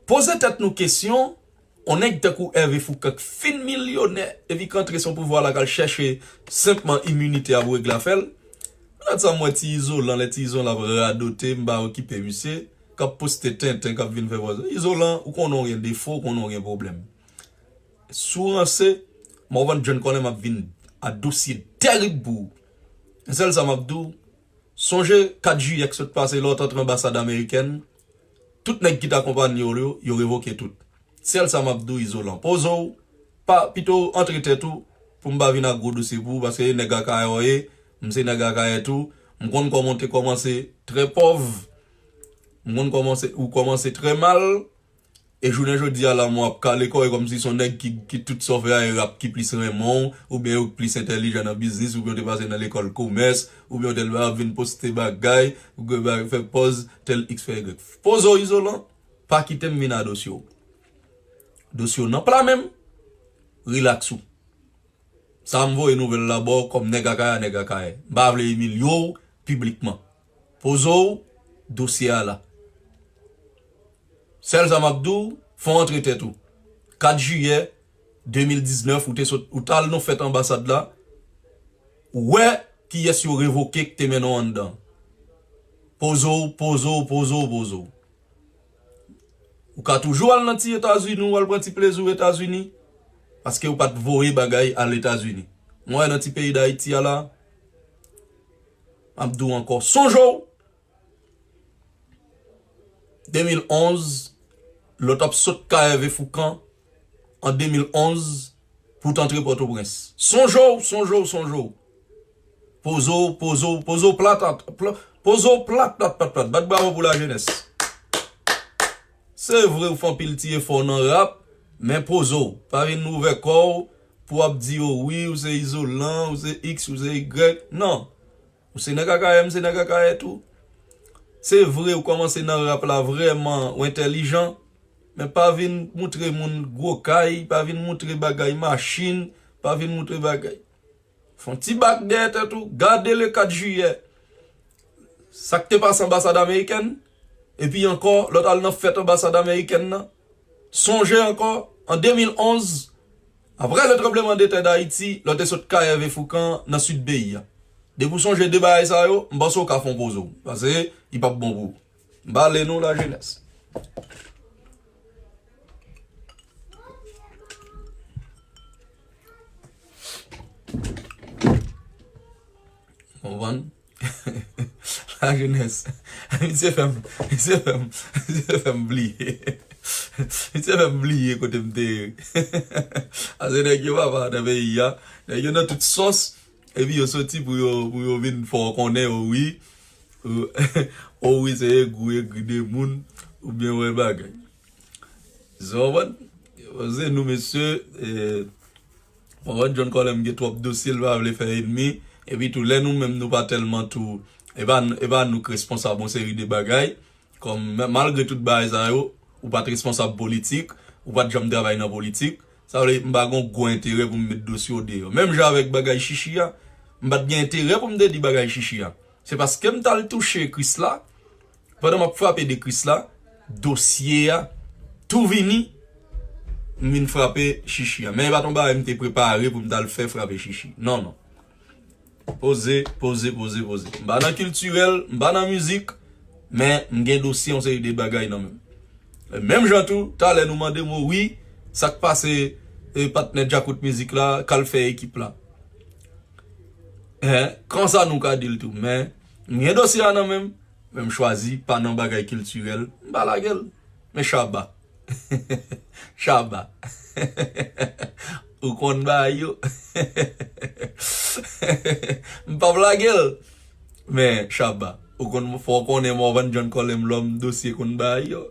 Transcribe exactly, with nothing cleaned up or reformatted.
Poze tèt nou kesyon, yon nèg tankou Hervé Fourcand k fin milyonè epi k antre sou pouvwa la k al chèche senpman iminite a pou regle afè l. Gad sa m wè ti Izolan, lè ti Izolan ap radote, m pa okipe misye, k ap poste tenten, k ap vin fè pòz. Izolan, ou konnen w gen defo, ou konnen w gen pwoblèm. Si w ranse, Morvan John Colem ap vin a dosye tèrib pou ou. Sèl sa m ap di w, sonje kat jiyè k sot pase lè w t antre anbasad amerikèn, tout nèg ki t akonpanye w yo, yo revoke tout. Sèl sa m ap di w, Izolan. Poze w, pa, pito w antre tèt ou, pou m pa vin ak gwo dosye pou ou, paske nèg Akayè w ye, m se nèg Akayè tou, m konn kòman w te kòmanse trè pòv, m konn kòmanse, ou kòmanse trè mal, e jounen jodi a la, mwen ap kale kò, e kòmsi se yon nèg ki, ki tout sa w fè a, e rap ki plis renmen w, oubyen yo k plis entèlijan nan biznis, oubyen w te pase nan lekòl komès, oubyen w te ap vin poste bagay, ou gen bagay fè pòz, tèl X fè Y. Poze w, Izolan, pa kite m vin a dosye w. Dosye w nan pla men m, rilaks ou. Sa a m voye nouvèl la ba w kòm nèg Akayè a nèg Akayè. M pa vle imilye w piblikman. Poze w, dosye a la. Sèl sa m ap di w, fò w antre tèt ou. Kat jiyè de mil diznèf, ou te sot, ou t al nan fèt anbasad la, ou wè kiyès yo revoke k te mennen w anndan. Poze w, poze w, poze w, poze w. Ou ka toujou al nan ti Etazini, ou al pran ti plezi w Etazini, paske ou pa t voye bagay al Etazini. Mwen wè nan ti peyi Dayiti a la, m ap di w ankò, sonje w, de mil onz, lè w t ap sot kay Hervé Fourcand, an de mil onz, pou w t antre Pòtoprens. Sonje w, sonje w, sonje w. Poze w, poze w, poze w plat, at-, pla-, poze w plat, plat, plat, plat. Bat bravo pou lajenès. Se vre, ou fè anpil ti efò nan rap, men poze w. Pa vin ouvè kò w pou w ap di, "O wi, ou se Izolan, ou se X, ou se Y." Non. Ou se nèg Akayè, m se nèg Akayè tou. Se vre, ou kòmanse nan rap la vrèman, ou entèlijan, men pa vin moutre moun gwo kay, pa vin moutre bagay machin, pa vin moutre bagay. Fè yon ti bak dèyè tèt ou, gade le kat jiyè. Sa k te pase anbasad amerikèn, epi ankò, lè w t al nan fèt anbasad amerikèn nan, sonje ankò, an de mil onz, apre le tranbleman de tè Dayiti, lè w te sot kay Hervé Fourcand nan sid peyi a. Depi w sonje de bagay sa yo, m panse w ka fè yon poze w, paske li p ap bon pou ou. M pale nou lajenès. Konprann? Lajenès. Misye fè m, misye fè m, misye fè m bliye. Misye fè m bliye kote m te ye. Ase nèg yo papa nan peyi a. Nèg yo nan tout sòs. Epi yo soti pou yo, pou yo vin fè w konnen, o wi. O wi, se egri, egri de moun. Oubyen wè bagay. Zòwòn, se nou mesye, e, Morvan John Colem gen twòp dosye, l pa vle fè enmi. Epi tou, lè nou menm nou pa tèlman tou, e pa, e pa nou k responsab yon seri de bagay. Kòm, ma-, malgre tout bagay sa yo, ou pa t responsab politik, ou pa t janm travay nan politik. Sa vle, m pa gen yon gwo enterè pou m met dosye w deyò. Menm jan avèk bagay Chichi a, m pa t gen enterè pou m te di bagay Chichi a. Se paske m t al touche Krisla, pandan m ap frape de Krisla, dosye a tou vini, m vin frape Chichi a. Men e pa t yon bagay m te prepare pou m t al fè frape Chichi. Non, non. Poze, poze, poze, poze. M pa nan kiltirèl, m pa nan mizik, men m gen dosye yon seri de bagay nan men m. Menm jan tou, talè nou mande m, o wi, sa k pase, e, patnè Djakout Mizik la, k al fè ekip la. Hein, konsa nou ka di l tou, men m gen dosye a nan men m, men m chwazi pa nan bagay kiltirèl, m pa lage l. Men Shabba. Shabba. Ou konn bagay yo. M p ap lage l. Men Shabba, ou konn, fò w konnen Morvan John Colem lòm dosye konn bagay yo.